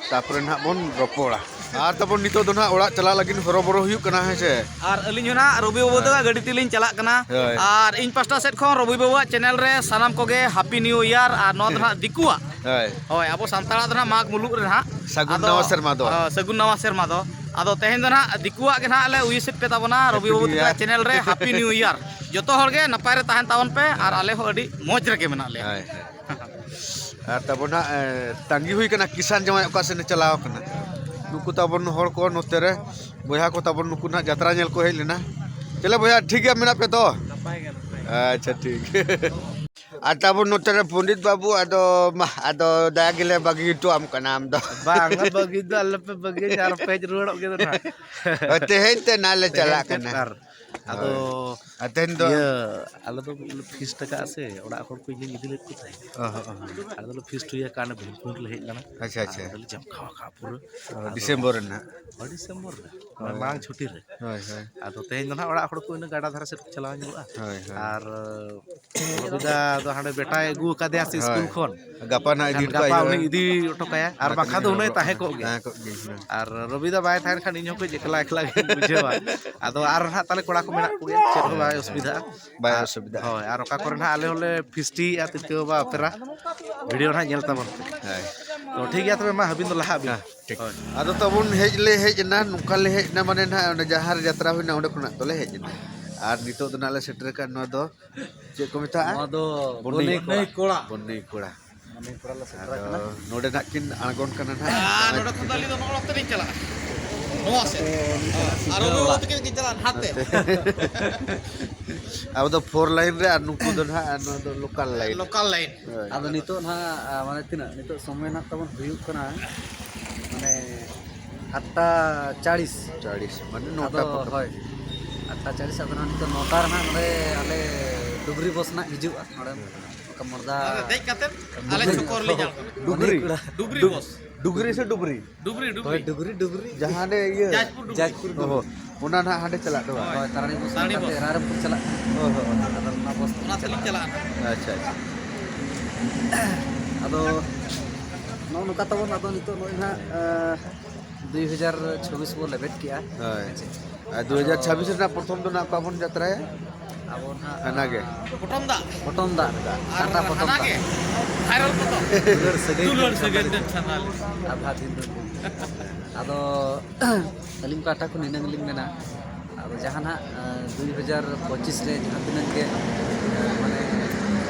ᱛᱟᱯᱚᱨᱮ ᱱᱟᱦᱟᱜ ᱵᱚᱱ ᱨᱚᱯᱚᱲᱟ᱾ ᱟᱨ ᱛᱟᱵᱚᱱ ᱱᱤᱛᱚᱜ ᱫᱚ ᱱᱟᱦᱟᱜ ᱚᱲᱟᱜ ᱪᱟᱞᱟᱜ ᱞᱟᱹᱜᱤᱫ ᱦᱚᱨᱚᱵᱚᱨᱚ ᱦᱩᱭᱩᱜ ᱠᱟᱱᱟ, ᱦᱮᱸ ᱥᱮ? ᱟᱨ ᱟᱹᱞᱤᱧ ᱦᱚᱸ ᱱᱟᱦᱟᱜ ᱨᱚᱵᱤ ᱵᱟᱹᱵᱩ ᱛᱟᱠᱚᱣᱟᱜ ᱜᱟᱹᱰᱤ ᱛᱮᱞᱤᱧ ᱪᱟᱞᱟᱜ ᱠᱟᱱᱟ᱾ ᱦᱳᱭ᱾ ᱟᱨ ᱤᱧ ᱯᱟᱥᱴᱟ ᱥᱮᱫ ᱠᱷᱚᱱ ᱨᱚᱵᱤ ᱵᱟᱹᱵᱩᱣᱟᱜ ᱪᱮᱱᱮᱞ ᱨᱮ ᱥᱟᱱᱟᱢ ᱠᱚᱜᱮ ᱦᱟᱯᱤ ᱱᱤᱭᱩ ᱤᱭᱟᱨ, ᱟᱨ ᱱᱚᱣᱟ ᱫᱚ ᱱᱟᱦᱟᱜ ᱫᱤᱠᱩᱣᱟᱜ᱾ ᱦᱳᱭ᱾ ᱦᱳᱭ, ᱟᱵᱚ ᱥᱟᱱᱛᱟᱲᱟᱜ ᱫᱚ ᱱᱟᱦᱟᱜ ᱢᱟᱜᱽ ᱢᱩᱞᱩᱜ ᱨᱮ ᱱᱟᱦᱟᱜ᱾ ᱥᱟᱹᱜᱩᱱ ᱟᱫᱚ, ᱱᱟᱣᱟ ᱥᱮᱨᱢᱟ ᱫᱚ᱾ ᱦᱳᱭ, ᱥᱟᱹᱜᱩᱱ ᱱᱟᱣᱟ ᱥᱮᱨᱢᱟ ᱫᱚ᱾ ᱟᱫᱚ ᱛᱮᱦᱮᱧ ᱫᱚ ᱱᱟᱦᱟᱜ ᱫᱤᱠᱩᱣᱟᱜ ᱜᱮ ᱱᱟᱦᱟᱜ ᱞᱮ ᱩᱭᱤᱥᱮᱫ ᱯᱮ ᱛᱟᱵᱚᱱᱟ, ᱨᱚᱵᱤ ᱵᱟᱹᱵᱩ ᱛᱟᱠᱚᱣᱟᱜ ᱪᱮᱱᱮᱞ ᱨᱮ ᱦᱟᱯᱤ ᱱᱤᱭᱩ ᱤᱭᱟᱨ᱾ ᱡᱚᱛᱚ ᱦᱚᱲ ᱜᱮ ᱱᱟᱯᱟᱭ ᱨᱮ ᱛᱟᱦᱮᱱ ᱛᱟᱵᱚᱱ ᱯᱮ, ᱟᱨ ᱟᱞᱮ ᱦᱚᱸ ᱟᱹᱰᱤ ᱢᱚᱡᱽ ᱨᱮᱜᱮ ᱢᱮᱱᱟᱜ ᱞᱮᱭᱟ᱾ ᱦᱳᱭ, ᱦᱳᱭ᱾ ᱟᱨ ᱛᱟᱵᱚᱱ ᱦᱟᱸᱜ, ᱮ, ᱛᱟᱺᱜᱤ ᱦᱩᱭ ᱠᱟᱱᱟ, ᱠᱤᱥᱟᱱ ᱡᱟᱶᱟᱭ ᱚᱠᱟ ᱥᱮᱱ ᱮ ᱪᱟᱞᱟᱣ ᱠᱟᱱᱟ᱾ ᱱᱩᱠᱩ ᱛᱟᱵᱚᱱ ᱦᱚᱲ ᱠᱚ ᱱᱚᱛᱮ ᱨᱮ, ᱵᱚᱭᱦᱟ ᱠᱚ ᱛᱟᱵᱚᱱ, ᱱᱩᱠᱩ ᱱᱟᱦᱟᱜ ᱡᱟᱛᱨᱟ ᱧᱮᱞ ᱠᱚ ᱦᱮᱡ ᱞᱮᱱᱟ᱾ ᱪᱮᱞᱮ ᱵᱚᱭᱦᱟ, ᱴᱷᱤᱠ ᱜᱮᱭᱟ ᱢᱮᱱᱟᱜ ᱯᱮ ᱛᱚ? ᱱᱟᱯᱟᱭ ᱜᱮ, ᱱᱟᱯᱟᱭ ᱜᱮ᱾ ᱟᱪᱪᱷᱟ, ᱴᱷᱤᱠ᱾ ᱟᱨ ᱛᱟᱵᱚᱱ ᱱᱚᱛᱮ ᱨᱮ ᱯᱚᱱᱰᱤᱛ ᱵᱟᱹᱵᱩ, ᱟᱫᱚ ᱢᱟ, ᱟᱫᱚ ᱫᱟᱭᱟ ᱜᱮᱞᱮ ᱵᱟᱹᱜᱤ ᱦᱚᱴᱚᱣᱟᱢ ᱠᱟᱱᱟ ᱟᱢ ᱫᱚ᱾ ᱵᱟᱝ, ᱵᱟᱹᱜᱤ ᱫᱚ ᱟᱞᱚᱯᱮ ᱵᱟᱹᱜᱤᱭᱟᱹᱧᱟ, ᱟᱨ ᱯᱮ ᱨᱩᱣᱟᱹᱲᱚᱜ ᱜᱮ ᱫᱚ ᱱᱟᱦᱟᱜ᱾ ᱦᱳᱭ, ᱛᱮᱦᱮᱧ ᱛᱮ ᱱᱟᱦᱟᱜ ᱞᱮ ᱛᱮᱦᱮᱧ ᱪᱟᱞᱟᱜ ᱛᱮ ᱠᱟᱱᱟ᱾ ᱟᱨ ᱟᱫᱚ ᱦᱳᱭ᱾ ᱟᱨ ᱛᱮᱦᱮᱧ ᱫᱚ ᱤᱭᱟᱹ, ᱟᱞᱮ ᱫᱚ ᱯᱷᱤᱥᱴ ᱟᱠᱟᱫᱼᱟ ᱥᱮ, ᱚᱲᱟᱜ ᱦᱚᱲ ᱠᱚ ᱤᱧ ᱤᱫᱤ ᱞᱮᱫ ᱠᱚ ᱛᱟᱦᱮᱸᱫ᱾ ᱚ, ᱦᱚᱸ, ᱦᱚᱸ᱾ ᱟᱞᱮ ᱫᱚᱞᱮ ᱯᱷᱤᱥᱴ ᱦᱩᱭ ᱟᱠᱟᱫᱼᱟ, ᱚᱱᱮ ᱵᱷᱤᱢᱠᱩᱸᱰ ᱞᱮ ᱦᱮᱡ ᱞᱮᱱᱟ᱾ ᱟᱪᱪᱷᱟ, ᱟᱪᱪᱷᱟ᱾ ᱟᱨ ᱟᱫᱚᱞᱮ ᱡᱚᱢ ᱠᱷᱟᱣᱟ ᱠᱟᱜᱼᱟ ᱯᱩᱨᱟᱹ᱾ ᱚ, ᱟᱫᱚ ᱰᱤᱥᱮᱢᱵᱚᱨ ᱨᱮᱱᱟᱜ? ᱦᱳᱭ, ᱰᱤᱥᱮᱢᱵᱚᱨ ᱨᱮ᱾ ᱦᱳᱭ᱾ ᱢᱟᱲᱟᱝ ᱪᱷᱩᱴᱤ ᱨᱮ᱾ ᱦᱳᱭ, ᱦᱳᱭ᱾ ᱟᱫᱚ ᱛᱮᱦᱮᱧ ᱫᱚ ᱱᱟᱦᱟᱜ ᱚᱲᱟᱜ ᱦᱚᱲ ᱠᱚ ᱤᱱᱟᱹ ᱜᱟᱰᱟ ᱫᱷᱟᱨᱮ ᱥᱮᱫ ᱠᱚ ᱪᱟᱞᱟᱣ ᱧᱚᱜᱚᱜᱼᱟ᱾ ᱦᱳᱭ, ᱦᱳᱭ᱾ ᱟᱨ ᱨᱚᱵᱤᱫᱟ ᱫᱚ ᱦᱟᱸᱰᱮ ᱵᱮᱴᱟᱭ ᱟᱹᱜᱩ ᱟᱠᱟᱫᱮᱭᱟ ᱥᱮ ᱦᱳᱭ᱾ ᱥᱠᱩᱞ ᱠᱷᱚᱱ᱾ ᱜᱟᱯᱟ ᱱᱟᱦᱟᱜ ᱤᱫᱤ ᱮᱱᱠᱷᱟᱱ ᱦᱚᱴᱚ ᱠᱟᱭ ᱜᱟᱯᱟ ᱦᱩᱭᱩᱜᱼᱟ᱾ ᱩᱱᱤ ᱤᱫᱤ ᱦᱚᱴᱚ ᱠᱟᱭᱟ, ᱟᱨ ᱵᱟᱠᱷᱟᱱ ᱫᱚ ᱦᱩᱱᱟᱹᱝ ᱛᱟᱦᱮᱸ ᱠᱚᱜ ᱜᱮᱭᱟ᱾ ᱛᱟᱦᱮᱸ ᱠᱚᱜ ᱜᱮᱭᱟ, ᱦᱮᱸ᱾ ᱟᱨ ᱨᱚᱵᱤᱫᱟ ᱵᱟᱭ ᱛᱟᱦᱮᱱ ᱠᱷᱟᱱ ᱤᱧ ᱦᱚᱸ ᱠᱟᱹᱡ ᱮᱠᱞᱟ ᱮᱠᱞᱟ ᱜᱤᱧ ᱵᱩᱡᱷᱟᱹᱣᱟ᱾ ᱟᱫᱚ ᱟᱨ ᱱᱟᱦᱟᱜ ᱛᱟᱞᱮ ᱠᱚᱲᱟ ᱠᱚ ᱢᱮᱱᱟᱜ ᱠᱚᱜᱮᱭᱟ, ᱪᱮᱫ ᱦᱚᱸ ᱵᱟᱭ ᱚᱥᱩᱵᱤᱫᱷᱟᱜᱼᱟ᱾ ᱵᱟᱭ ᱟᱨ ᱚᱥᱩᱵᱤᱫᱷᱟᱜᱼᱟ᱾ ᱦᱳᱭ, ᱟᱨ ᱚᱠᱟ ᱠᱚᱨᱮ ᱱᱟᱦᱟᱜ ᱟᱞᱮ ᱦᱚᱸᱞᱮ ᱯᱷᱤᱥᱴᱤᱭᱮᱫᱼᱟ ᱛᱤᱞᱠᱟᱹ ᱵᱟᱵᱟ ᱚᱯᱮᱨᱟ, ᱵᱷᱤᱰᱤᱭᱳ ᱱᱟᱦᱟᱜ ᱧᱮᱞ ᱛᱟᱵᱚᱱ ᱯᱮ᱾ ᱦᱳᱭ᱾ ᱛᱚ ᱴᱷᱤᱠ ᱜᱮᱭᱟ ᱛᱚᱵᱮ, ᱢᱟ ᱟᱹᱵᱤᱱ ᱫᱚ ᱞᱟᱦᱟᱜ ᱵᱤᱱ᱾ ᱦᱮᱸ, ᱴᱷᱤᱠ᱾ ᱦᱳᱭ᱾ ᱟᱫᱚ ᱛᱟᱵᱚᱱ ᱦᱮᱡ ᱞᱮ ᱦᱮᱡ ᱮᱱᱟ, ᱱᱚᱝᱠᱟ ᱞᱮ ᱦᱮᱡ ᱮᱱᱟ, ᱢᱟᱱᱮ ᱱᱟᱦᱟᱜ ᱚᱸᱰᱮ ᱡᱟᱦᱟᱸ ᱨᱮ ᱡᱟᱛᱨᱟ ᱦᱩᱭᱱᱟ, ᱚᱸᱰᱮ ᱠᱷᱚᱱᱟᱜ ᱫᱚᱞᱮ ᱦᱮᱡ ᱮᱱᱟ᱾ ᱟᱨ ᱱᱤᱛᱚᱜ ᱫᱚ ᱱᱟᱦᱟᱜ ᱞᱮ ᱥᱮᱴᱮᱨ ᱟᱠᱟᱫ ᱱᱚᱣᱟ ᱫᱚ ᱪᱮᱫ ᱠᱚ ᱢᱮᱛᱟᱜᱼᱟ? ᱱᱚᱣᱟ ᱫᱚ ᱵᱚᱱᱱᱤ ᱵᱚᱱᱱᱤ ᱠᱚᱲᱟ᱾ ᱠᱚᱲᱟ᱾ ᱵᱚᱱᱱᱤ ᱠᱚᱲᱟ᱾ ᱵᱚᱱᱱᱤ ᱠᱚᱲᱟ ᱞᱮ ᱥᱮᱴᱮᱨ ᱟᱫᱚ ᱟᱠᱟᱱᱟ᱾ ᱱᱚᱰᱮ ᱱᱟᱜ ᱠᱤᱱ ᱟᱬᱜᱚᱱ ᱠᱟᱱᱟ ᱱᱟᱜ᱾ ᱟᱨ ᱱᱚᱰᱮ ᱠᱷᱚᱱ ᱫᱚ ᱟᱹᱞᱤᱧ ᱫᱚ ᱱᱚᱜᱼᱚ ᱱᱚᱛᱮ ᱞᱤᱧ ᱪᱟᱞᱟᱜᱼᱟ᱾ ᱱᱚᱣᱟ ᱥᱮᱫ᱾ ᱟᱨ ᱨᱚᱵᱤ ᱵᱟᱵᱟ ᱛᱟᱹᱠᱤᱱ ᱠᱤᱱ ᱪᱟᱞᱟᱜᱼᱟ ᱱᱟᱛᱮ᱾ ᱟᱵᱚ ᱫᱚ ᱯᱷᱳᱨ ᱞᱟᱭᱤᱱ ᱨᱮ, ᱟᱨ ᱱᱩᱠᱩ ᱫᱚ ᱱᱟᱜ, ᱟᱨ ᱱᱚᱣᱟ ᱫᱚ ᱞᱳᱠᱟᱞ ᱞᱟᱭᱤᱱ᱾ Local line. ᱦᱳᱭ᱾ ᱟᱫᱚ ᱱᱤᱛᱚᱜ ᱱᱟᱜ, ᱟ, ᱢᱟᱱᱮ ᱛᱤᱱᱟᱹᱜ? ᱱᱤᱛᱚᱜ ᱥᱚᱢᱚᱭ ᱱᱟᱜ ᱛᱟᱵᱚᱱ ᱦᱩᱭᱩᱜ ᱠᱟᱱᱟ, ᱢᱟᱱᱮ ᱟᱴᱴᱟ ᱪᱟᱲᱤᱥ᱾ ᱪᱟᱲᱤᱥ, ᱢᱟᱱᱮ ᱱᱚᱴᱟ ᱟᱫᱚ, ᱯᱚᱨ᱾ ᱦᱳᱭ, ᱟᱴᱴᱟ ᱪᱟᱲᱤᱥ᱾ ᱟᱫᱚ ᱱᱟᱜ ᱱᱤᱛᱚᱜ ᱱᱚᱴᱟ ᱨᱮ ᱱᱟᱜ ᱱᱚᱰᱮ ᱟᱞᱮ ᱰᱩᱜᱽᱨᱤ ᱵᱚᱥ ᱱᱟᱜ ᱦᱤᱡᱩᱜᱼᱟ ᱱᱚᱰᱮ᱾ ᱦᱳᱭ᱾ ᱚᱱᱠᱟ ᱢᱚᱲᱫᱟ ᱟᱫᱚ ᱫᱮᱡ ᱠᱟᱛᱮ ᱟᱞᱮ ᱰᱩᱜᱽᱨᱤ᱾ ᱪᱚᱠᱚᱨ ᱞᱮ ᱧᱟᱢ ᱠᱟᱱᱟ᱾ ᱰᱩᱜᱽᱨᱤ᱾ ᱰᱩᱜᱽᱨᱤ᱾ ᱰᱩᱜᱽᱨᱤ ᱵᱚᱥ᱾ ᱰᱩᱜᱽᱨᱤ ᱥᱮ ᱰᱩᱵᱽᱨᱤ? ᱰᱩᱜᱽᱨᱤ, ᱰᱩᱜᱽᱨᱤ᱾ ᱦᱳᱭ, ᱰᱩᱜᱽᱨᱤ, ᱰᱩᱜᱽᱨᱤ᱾ ᱡᱟᱦᱟᱸ ᱨᱮ ᱤᱭᱟᱹ ᱡᱟᱡᱽᱯᱩᱨ ᱰᱩᱜᱽᱨᱤ᱾ ᱡᱟᱡᱽᱯᱩᱨ ᱰᱩᱜᱽᱨᱤ᱾ ᱚ, ᱚᱱᱟ ᱱᱟᱦᱟᱜ ᱦᱟᱸᱰᱮ ᱪᱟᱞᱟᱜ ᱫᱚ ᱵᱟᱝ? ᱛᱟᱨᱟᱱᱤ ᱵᱚᱥ᱾ ᱛᱟᱨᱟᱱᱤ ᱵᱚᱥ ᱚᱱᱠᱟᱛᱮ ᱵᱚᱥ᱾ ᱨᱟᱭᱨᱚᱝᱯᱩᱨ ᱪᱟᱞᱟᱜ ᱠᱟᱱᱟ᱾ ᱦᱳᱭ, ᱦᱳᱭ, ᱦᱳᱭ᱾ ᱟᱫᱚ ᱚᱱᱟ ᱵᱚᱥ ᱛᱮ ᱚᱱᱟ ᱛᱮᱞᱤᱧ ᱪᱟᱞᱟᱜᱼᱟ᱾ ᱪᱟᱞᱟᱜ ᱠᱟᱱᱟ᱾ ᱟᱪᱪᱷᱟ, ᱟᱪᱪᱷᱟ᱾ ᱟᱫᱚ ᱱᱚᱜᱼᱚ ᱱᱚᱝᱠᱟ ᱛᱟᱵᱚᱱ, ᱟᱫᱚ ᱱᱤᱛᱚᱜ ᱱᱚᱜᱼᱚᱭ ᱱᱟᱦᱟᱜ, ᱟᱸ, ᱫᱩᱭ ᱦᱟᱡᱟᱨ ᱪᱷᱟᱵᱵᱤᱥ ᱵᱚ ᱞᱮᱵᱮᱫ ᱠᱮᱜᱼᱟ᱾ ᱦᱳᱭ᱾ ᱦᱮᱸ ᱪᱮ? ᱟᱨ ᱫᱩ ᱦᱟᱡᱟᱨ ᱪᱷᱟᱵᱵᱤᱥ ᱨᱮᱱᱟᱜ ᱯᱨᱚᱛᱷᱚᱢ ᱫᱚ ᱱᱟᱜ ᱚᱠᱟ ᱵᱚᱱ ᱡᱟᱛᱨᱟᱭᱟ? ᱟᱵᱚ ᱱᱟᱦᱟᱜ, ᱦᱟᱱᱟ ᱜᱮ᱾ ᱯᱚᱴᱚᱢ ᱫᱟᱜ᱾ ᱯᱚᱴᱚᱢ ᱫᱟᱜ᱾ ᱟᱨ ᱴᱟᱴᱟ ᱯᱚᱴᱚᱢ ᱦᱟᱱᱟ ᱫᱟᱜ᱾ ᱜᱮ᱾ Viral photo. ᱫᱩᱞᱟᱹᱲ ᱥᱟᱹᱜᱟᱹᱭ ᱫᱩᱞᱟᱹᱲ ᱛᱮ ᱥᱟᱹᱜᱟᱹᱭ ᱪᱟᱸᱫᱟ ᱛᱮ ᱪᱟᱸᱫᱟ ᱞᱮᱠᱟ᱾ ᱟᱫᱷᱟ ᱫᱤᱱ ᱨᱮ᱾ ᱟᱫᱚ ᱟᱹᱞᱤᱧ ᱯᱟᱦᱴᱟ ᱠᱷᱚᱱ ᱱᱤᱱᱟᱹᱝ ᱞᱤᱧ ᱢᱮᱱᱟ, ᱟᱫᱚ ᱡᱟᱦᱟᱸ ᱱᱟᱦᱟᱜ, ᱟᱸ, ᱫᱩᱭ ᱦᱟᱡᱟᱨ ᱯᱚᱸᱪᱤᱥ ᱨᱮ ᱡᱟᱦᱟᱸ ᱛᱤᱱᱟᱹᱜ ᱜᱮ, ᱟᱸ, ᱢᱟᱱᱮ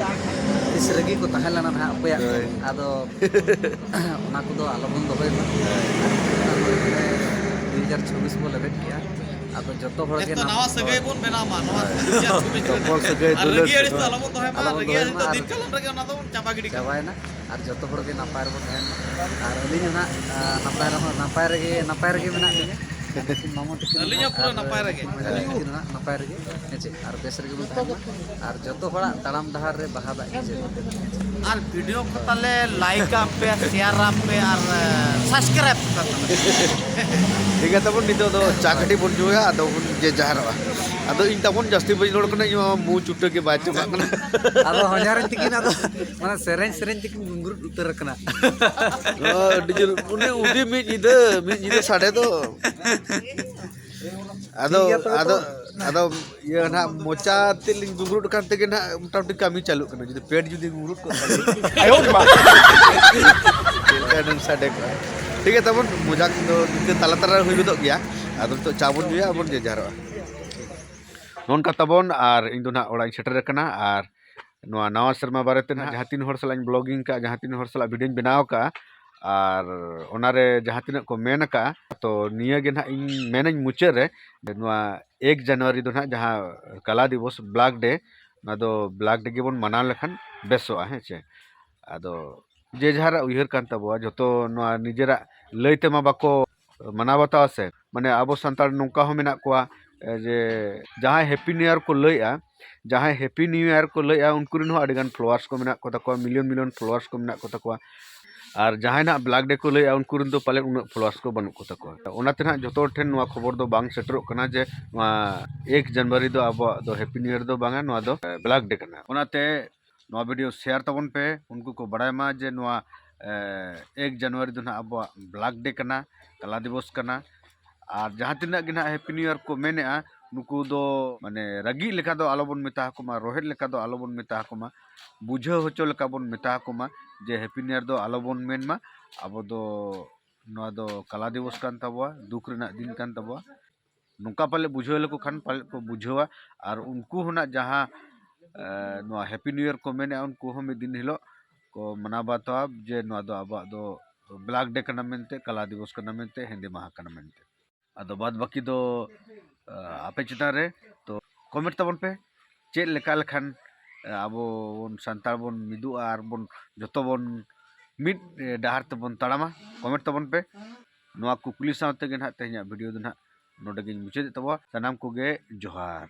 ᱟᱹᱰᱤ ᱥᱟᱹᱨᱤ ᱠᱚ ᱛᱟᱦᱮᱸ ᱞᱮᱱᱟ ᱱᱟᱦᱟᱜ ᱚᱠᱚᱭᱟᱜ ᱠᱚ, ᱦᱳᱭ᱾ ᱟᱫᱚ ᱚᱱᱟ ᱠᱚᱫᱚ ᱟᱞᱚᱵᱚᱱ ᱫᱚᱦᱚᱭ ᱢᱟ᱾ ᱦᱳᱭ᱾ ᱫᱩᱭ ᱦᱟᱡᱟᱨ ᱪᱷᱚᱵᱵᱤᱥ ᱵᱚᱱ ᱞᱮᱵᱮᱫ ᱠᱮᱜᱼᱟ᱾ ᱟᱫᱚ ᱡᱚᱛᱚ ᱦᱚᱲ ᱜᱮ ᱱᱟᱣᱟ ᱥᱟᱹᱜᱟᱹᱭ ᱵᱚᱱ ᱵᱮᱱᱟᱣ ᱢᱟ, ᱱᱚᱣᱟ ᱛᱚᱯᱚᱞ ᱥᱟᱹᱜᱟᱹᱭ ᱟᱨ ᱫᱩᱞᱟᱹᱲ ᱨᱟᱹᱜᱤ ᱟᱹᱲᱤᱥ ᱫᱚ ᱥᱟᱹᱜᱟᱹᱭ ᱟᱞᱚᱵᱚᱱ ᱫᱚᱦᱚᱭ ᱢᱟ᱾ ᱟᱞᱚᱵᱚᱱ ᱨᱟᱹᱜᱤ ᱫᱚᱦᱚᱭ ᱟᱹᱲᱤᱥ ᱢᱟ ᱫᱚ ᱟᱨ ᱫᱤᱱ ᱠᱟᱞᱚᱢ ᱨᱮᱜᱮ ᱚᱱᱟ ᱫᱚᱵᱚᱱ ᱪᱟᱵᱟ ᱜᱤᱰᱤ ᱠᱟᱜ ᱢᱟ᱾ ᱪᱟᱵᱟᱭᱮᱱᱟ᱾ ᱟᱨ ᱡᱚᱛᱚ ᱦᱚᱲ ᱜᱮ ᱱᱟᱯᱟᱭ ᱨᱮᱵᱚᱱ ᱛᱟᱦᱮᱱ ᱢᱟ᱾ ᱟᱨ ᱟᱹᱞᱤᱧ ᱦᱚᱸ ᱱᱟᱦᱟᱜ, ᱟ, ᱱᱟᱯᱟᱭ ᱨᱮᱦᱚᱸ, ᱱᱟᱯᱟᱭ ᱨᱮᱜᱮ, ᱱᱟᱯᱟᱭ ᱨᱮᱜᱮ ᱢᱮᱱᱟᱜ ᱞᱤᱧᱟ᱾ ᱱᱩᱠᱤᱱ ᱢᱟᱢᱚ ᱛᱟᱹᱠᱤᱱ ᱟᱹᱞᱤᱧ ᱦᱚᱸ ᱯᱩᱨᱟᱹ ᱟᱨ ᱱᱟᱯᱟᱭ ᱨᱮᱜᱮ᱾ ᱱᱩᱠᱤᱱ ᱵᱚᱭᱦᱟ ᱛᱟᱹᱠᱤᱱ ᱦᱚᱸ ᱱᱟᱦᱟᱜ ᱱᱟᱯᱟᱭ ᱨᱮᱜᱮ, ᱦᱮᱸ ᱪᱮ? ᱟᱨ ᱵᱮᱥ ᱨᱮᱜᱮ ᱵᱚᱱ ᱛᱟᱦᱮᱱ ᱢᱟ᱾ ᱟᱨ ᱡᱚᱛᱚ ᱦᱚᱲᱟᱜ ᱛᱟᱲᱟᱢ ᱰᱟᱦᱟᱨ ᱨᱮ ᱵᱟᱦᱟ ᱫᱟᱜ ᱜᱮ ᱡᱟᱹᱨᱤ᱾ ᱟᱨ ᱵᱷᱤᱰᱤᱭᱳ ᱠᱚ ᱛᱟᱞᱮ ᱞᱟᱭᱤᱠ ᱟᱯᱮ, ᱥᱮᱭᱟᱨ ᱟᱯᱮ ᱟᱨ, ᱮ, ᱥᱟᱵᱥᱠᱨᱟᱭᱤᱵ ᱠᱟᱛᱟᱞᱮ᱾ ᱴᱷᱤᱠ ᱜᱮᱭᱟ, ᱛᱟᱵᱚᱱ ᱱᱤᱛᱚᱜ ᱫᱚ ᱪᱟ ᱠᱟᱹᱴᱤᱡ ᱵᱚᱱ ᱧᱩᱭᱟ, ᱟᱫᱚ ᱵᱚᱱ ᱡᱮ ᱡᱟᱦᱟᱨᱚᱜᱼᱟ᱾ ᱟᱫᱚ ᱤᱧ ᱛᱟᱵᱚᱱ ᱡᱟᱹᱥᱛᱤ ᱵᱟᱹᱧ ᱨᱚᱲ ᱠᱟᱱᱟ, ᱤᱧ ᱢᱟ ᱢᱩ ᱪᱩᱴᱟᱹ ᱜᱮ ᱵᱟᱭ ᱪᱟᱵᱟᱜ ᱠᱟᱱᱟ᱾ ᱟᱫᱚ ᱦᱚᱧᱦᱟᱨᱤᱧ ᱛᱤᱠᱤᱱ ᱟᱫᱚ ᱢᱟᱱᱮ ᱥᱮᱨᱮᱧ ᱥᱮᱨᱮᱧ ᱛᱤᱠᱤᱱ ᱜᱩᱝᱜᱩᱨᱩᱫ ᱩᱛᱟᱹᱨ ᱟᱠᱟᱱᱟ᱾ ᱚ, ᱟᱹᱰᱤ ᱡᱳᱨ, ᱩᱱᱤ, ᱩᱱᱤ ᱢᱤᱫ ᱧᱤᱫᱟᱹ, ᱢᱤᱫ ᱧᱤᱫᱟᱹ ᱥᱟᱰᱮ ᱫᱚ᱾ ᱟᱫᱚ, ᱴᱷᱤᱠ ᱜᱮᱭᱟ ᱛᱚᱵᱮ ᱟᱫᱚ, ᱛᱚ᱾ ᱟᱫᱚ ᱤᱭᱟᱹ ᱱᱟᱦᱟᱜ ᱢᱚᱪᱟ ᱛᱮᱫ ᱞᱤᱧ ᱜᱩᱝᱜᱩᱨᱩᱫ ᱠᱟᱱ ᱛᱮᱜᱮ ᱱᱟᱦᱟᱜ ᱢᱚᱴᱟᱢᱩᱴᱤ ᱠᱟᱹᱢᱤ ᱪᱟᱹᱞᱩᱜ ᱠᱟᱱᱟ, ᱡᱩᱫᱤ ᱯᱮᱴ ᱡᱩᱫᱤ ᱜᱩᱝᱜᱩᱨᱩᱫ ᱠᱚᱜ ᱠᱷᱟᱱ᱾ ᱟᱭᱳ ᱢᱟ᱾ ᱪᱮᱫ ᱞᱮᱠᱟ ᱱᱟᱝ ᱥᱟᱰᱮ ᱠᱚᱜᱼᱟ᱾ ᱴᱷᱤᱠ ᱜᱮᱭᱟ, ᱛᱟᱵᱚᱱ ᱢᱚᱡᱟᱠ ᱫᱚ ᱱᱤᱝᱠᱟᱹ ᱛᱟᱞᱟ ᱛᱟᱞᱟ ᱨᱮ ᱦᱩᱭ ᱜᱚᱫᱚᱜ ᱜᱮᱭᱟ᱾ ᱟᱫᱚ ᱱᱤᱛᱚᱜ ᱪᱟ ᱵᱚᱱ ᱧᱩᱭᱟ, ᱟᱨ ᱵᱚᱱ ᱡᱮ ᱡᱟᱦᱟᱨᱚᱜᱼᱟ᱾ ᱱᱚᱝᱠᱟ ᱛᱟᱵᱚᱱ, ᱟᱨ ᱤᱧ ᱫᱚ ᱱᱟᱦᱟᱜ ᱚᱲᱟᱜ ᱤᱧ ᱥᱮᱴᱮᱨ ᱟᱠᱟᱱᱟ, ᱟᱨ ᱱᱚᱣᱟ ᱱᱟᱣᱟ ᱥᱮᱨᱢᱟ ᱵᱟᱨᱮᱛᱮ ᱱᱟᱦᱟᱜ ᱡᱟᱦᱟᱸ ᱛᱤᱱ ᱦᱚᱲ ᱥᱟᱞᱟᱜ ᱤᱧ ᱵᱞᱚᱜᱤᱝ ᱠᱟᱜᱼᱟ, ᱡᱟᱦᱟᱸ ᱛᱤᱱ ᱦᱚᱲ ᱥᱟᱞᱟᱜ ᱵᱷᱤᱰᱤᱭᱳᱧ ᱵᱮᱱᱟᱣ ᱠᱟᱜᱼᱟ, ᱟᱨ ᱚᱱᱟᱨᱮ ᱡᱟᱦᱟᱸ ᱛᱤᱱᱟᱹᱜ ᱠᱚ ᱢᱮᱱ ᱟᱠᱟᱜᱼᱟ, ᱛᱚ ᱱᱤᱭᱟᱹ ᱜᱮ ᱱᱟᱦᱟᱜ ᱤᱧ ᱢᱮᱱᱟᱹᱧ ᱢᱩᱪᱟᱹᱫ ᱨᱮ, ᱡᱮ ᱱᱚᱣᱟ ᱮᱠ ᱡᱟᱱᱩᱣᱟᱨᱤ ᱫᱚ ᱱᱟᱦᱟᱜ ᱡᱟᱦᱟᱸ ᱠᱟᱞᱟ ᱫᱤᱵᱚᱥ, ᱵᱞᱟᱠ ᱰᱮ, ᱚᱱᱟ ᱫᱚ ᱵᱞᱟᱠ ᱰᱮ ᱜᱮᱵᱚᱱ ᱢᱟᱱᱟᱣ ᱞᱮᱠᱷᱟᱱ ᱵᱮᱥᱚᱜᱼᱟ, ᱦᱮᱸ ᱪᱮ? ᱟᱫᱚ ᱡᱮ ᱡᱟᱦᱟᱨᱟᱜ ᱩᱭᱦᱟᱹᱨ ᱠᱟᱱ ᱛᱟᱵᱚᱣᱟ, ᱡᱚᱛᱚ ᱱᱚᱣᱟ ᱱᱤᱡᱮᱨᱟᱜ ᱞᱟᱹᱭ ᱛᱮᱢᱟ ᱵᱟᱠᱚ ᱢᱟᱱᱟᱣ ᱵᱟᱛᱟᱣᱟ ᱥᱮ᱾ ᱢᱟᱱᱮ ᱟᱵᱚ ᱥᱟᱱᱛᱟᱲ ᱱᱚᱝᱠᱟ ᱦᱚᱸ ᱢᱮᱱᱟᱜ ᱠᱚᱣᱟ, ᱮ, ᱡᱮ ᱡᱟᱦᱟᱸᱭ ᱦᱮᱯᱤ ᱱᱤᱭᱩ ᱤᱭᱟᱨ ᱠᱚ ᱞᱟᱹᱭᱮᱜᱼᱟ, ᱡᱟᱦᱟᱸᱭ ᱦᱮᱯᱤ ᱱᱤᱭᱩ ᱤᱭᱟᱨ ᱠᱚ ᱞᱟᱹᱭᱮᱜᱼᱟ, ᱩᱱᱠᱩ ᱨᱮᱱ ᱦᱚᱸ ᱟᱹᱰᱤᱜᱟᱱ ᱯᱷᱚᱞᱳᱣᱟᱨᱥ ᱠᱚ ᱢᱮᱱᱟᱜ ᱠᱚ ᱛᱟᱠᱚᱣᱟ, ᱢᱤᱞᱤᱭᱚᱱ ᱢᱤᱞᱤᱭᱚᱱ ᱯᱷᱚᱞᱳᱣᱟᱨᱥ ᱠᱚ ᱢᱮᱱᱟᱜ ᱠᱚ ᱛᱟᱠᱚᱣᱟ᱾ ᱟᱨ ᱡᱟᱦᱟᱸᱭ ᱱᱟᱦᱟᱜ ᱵᱞᱟᱠ ᱰᱮ ᱠᱚ ᱞᱟᱹᱭᱮᱜᱼᱟ, ᱩᱱᱠᱩ ᱨᱮᱱ ᱫᱚ ᱯᱟᱞᱮᱱ ᱩᱱᱟᱹᱜ ᱯᱷᱚᱞᱳᱣᱟᱨᱥ ᱠᱚ ᱵᱟᱹᱱᱩᱜ ᱠᱚ ᱛᱟᱠᱚᱣᱟ᱾ ᱚᱱᱟᱛᱮ ᱱᱟᱦᱟᱜ ᱡᱚᱛᱚ ᱦᱚᱲ ᱴᱷᱮᱱ ᱱᱚᱣᱟ ᱠᱷᱚᱵᱚᱨ ᱫᱚ ᱵᱟᱝ ᱥᱮᱴᱮᱨᱚᱜ ᱠᱟᱱᱟ ᱡᱮ ᱱᱚᱣᱟ ᱮᱠ ᱡᱟᱱᱩᱣᱟᱨᱤ ᱫᱚ ᱟᱵᱚᱣᱟᱜ ᱫᱚ ᱦᱮᱯᱤ ᱱᱤᱭᱩ ᱤᱭᱟᱨ ᱫᱚ ᱵᱟᱝᱟ, ᱱᱚᱣᱟ ᱫᱚ, ᱮ, ᱵᱞᱟᱠ ᱰᱮ ᱠᱟᱱᱟ᱾ ᱚᱱᱟᱛᱮ ᱱᱚᱣᱟ ᱵᱷᱤᱰᱤᱭᱳ ᱥᱮᱭᱟᱨ ᱛᱟᱵᱚᱱ ᱯᱮ, ᱩᱱᱠᱩ ᱠᱚ ᱵᱟᱲᱟᱭ ᱢᱟ ᱡᱮ ᱱᱚᱣᱟ, ᱮ, ᱮᱠ ᱡᱟᱱᱩᱣᱟᱨᱤ ᱫᱚ ᱱᱟᱦᱟᱜ ᱟᱵᱚᱣᱟᱜ ᱵᱞᱟᱠ ᱰᱮ ᱠᱟᱱᱟ, ᱠᱟᱞᱟ ᱫᱤᱵᱚᱥ ᱠᱟᱱᱟ᱾ ᱟᱨ ᱡᱟᱦᱟᱸ ᱛᱤᱱᱟᱹᱜ ᱜᱮ ᱱᱟᱦᱟᱜ ᱦᱮᱯᱤ ᱱᱤᱭᱩ ᱤᱭᱟᱨ ᱠᱚ ᱢᱮᱱᱮᱜᱼᱟ, ᱱᱩᱠᱩ ᱫᱚ ᱢᱟᱱᱮ ᱨᱟᱹᱜᱤᱜ ᱞᱮᱠᱟ ᱫᱚ ᱟᱞᱚᱵᱚᱱ ᱢᱮᱛᱟ ᱟᱠᱚ ᱢᱟ, ᱨᱚᱦᱮᱫ ᱞᱮᱠᱟ ᱫᱚ ᱟᱞᱚᱵᱚᱱ ᱢᱮᱛᱟ ᱟᱠᱚ ᱢᱟ, ᱵᱩᱡᱷᱟᱹᱣ ᱦᱚᱪᱚ ᱞᱮᱠᱟ ᱵᱚᱱ ᱢᱮᱛᱟ ᱟᱠᱚ ᱢᱟ ᱡᱮ ᱦᱮᱯᱤ ᱱᱤᱭᱩ ᱤᱭᱟᱨ ᱫᱚ ᱟᱞᱚᱵᱚᱱ ᱢᱮᱱ ᱢᱟ, ᱟᱵᱚ ᱫᱚ ᱱᱚᱣᱟ ᱫᱚ ᱠᱟᱞᱟ ᱫᱤᱵᱚᱥ ᱠᱟᱱ ᱛᱟᱵᱚᱣᱟ, ᱫᱩᱠ ᱨᱮᱱᱟᱜ ᱫᱤᱱ ᱠᱟᱱ ᱛᱟᱵᱚᱣᱟ᱾ ᱱᱚᱝᱠᱟ ᱯᱟᱞᱮ ᱵᱩᱡᱷᱟᱹᱣ ᱞᱮᱠᱚ ᱠᱷᱟᱱ ᱯᱟᱞᱮ ᱠᱚ ᱵᱩᱡᱷᱟᱹᱣᱟ᱾ ᱟᱨ ᱩᱱᱠᱩ ᱦᱚᱸ ᱱᱟᱜ ᱡᱟᱦᱟᱸ, ᱮ, ᱱᱚᱣᱟ ᱦᱮᱯᱤ ᱱᱤᱭᱩ ᱤᱭᱟᱨ ᱠᱚ ᱢᱮᱱᱮᱜᱼᱟ, ᱩᱱᱠᱩ ᱦᱚᱸ ᱢᱤᱫ ᱫᱤᱱ ᱦᱤᱞᱳᱜ ᱠᱚ ᱢᱟᱱᱟᱣ ᱵᱟᱛᱟᱣᱟ ᱡᱮ ᱱᱚᱣᱟ ᱫᱚ ᱟᱵᱚᱣᱟᱜ ᱫᱚ ᱵᱞᱟᱠ ᱰᱮ ᱠᱟᱱᱟ ᱢᱮᱱᱛᱮ, ᱠᱟᱞᱟ ᱫᱤᱵᱚᱥ ᱠᱟᱱᱟ ᱢᱮᱱᱛᱮ, ᱦᱮᱸᱫᱮ ᱢᱟᱦᱟ ᱠᱟᱱᱟ ᱢᱮᱱᱛᱮ᱾ ᱟᱫᱚ ᱵᱟᱫᱽ ᱵᱟᱹᱠᱤ ᱫᱚ ᱟᱯᱮ ᱪᱮᱛᱟᱱ ᱨᱮ᱾ ᱛᱚ ᱠᱚᱢᱮᱱᱴ ᱛᱟᱵᱚᱱ ᱯᱮ, ᱪᱮᱫ ᱞᱮᱠᱟ ᱞᱮᱠᱷᱟᱱ ᱟᱵᱚ ᱵᱚᱱ ᱥᱟᱱᱛᱟᱲ ᱵᱚᱱ ᱢᱤᱫᱚᱜᱼᱟ ᱟᱨ ᱵᱚᱱ ᱡᱚᱛᱚ ᱵᱚᱱ ᱢᱤᱫ ᱰᱟᱦᱟᱨ ᱛᱮᱵᱚᱱ ᱛᱟᱲᱟᱢᱟ᱾ ᱠᱚᱢᱮᱱᱴ ᱛᱟᱵᱚᱱ ᱯᱮ᱾ ᱱᱚᱣᱟ ᱠᱩᱠᱞᱤ ᱥᱟᱶ ᱛᱮᱜᱮ ᱱᱟᱦᱟᱜ ᱛᱮᱦᱮᱧᱟᱜ ᱵᱷᱤᱰᱤᱭᱳ ᱫᱚ ᱱᱟᱦᱟᱜ ᱱᱚᱰᱮ ᱜᱤᱧ ᱢᱩᱪᱟᱹᱫᱮᱫ ᱛᱟᱵᱚᱱᱟ᱾ ᱥᱟᱱᱟᱢ ᱠᱚᱜᱮ ᱡᱚᱦᱟᱨ᱾